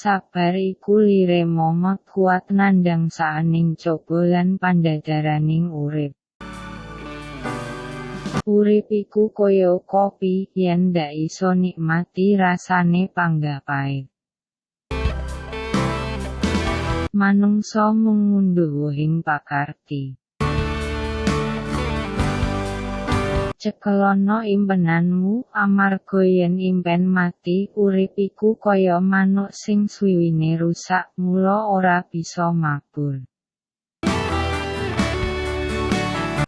Sabar iku lire momot kuat nandhang saaning coba lan pandadaraning urip. Urip iku kaya kopi, yen ndak iso nikmati rasane panggah pait. Manungsa mung ngundhuh wohing pakarti. Cekelana impenanmu, amarga yen impen mati, urip iku kaya manuk sing swiwine rusak, mula ora bisa mabur.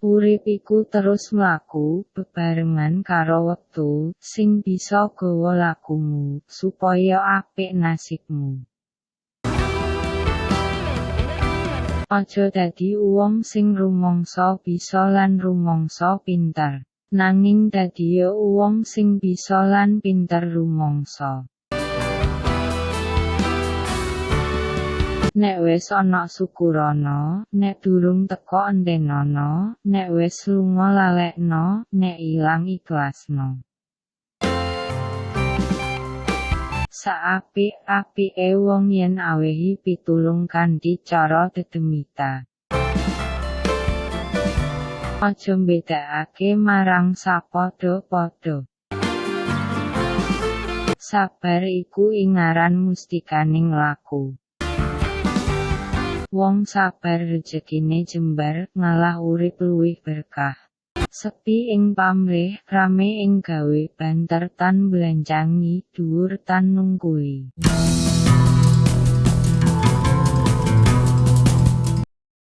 Urip iku terus mlaku, bebarengan karo wektu, sing bisa gawa lakumu, supaya apik nasibmu. Aja dadi uwong sing rumangsa bisa lan rumangsa pinter. Nanging dadiya uwong sing bisa lan pinter rumangsa. Nek wis ana syukurana, nek durung teka entenana, nek wis lunga lalekna, nek ilang ikhlasna. Saapik-apike wong yen awehi pitulung kanthi cara dedemita. Aja mbedakake marang sapadha-padha. Sabar iku ingaran mustikaning laku. Wong sabar rejekine jembar, ngalah urip luwih berkah. Sepi ing pamrih, rame ing gawe, banter tan mblancangi, dhuwur tan nungkuli.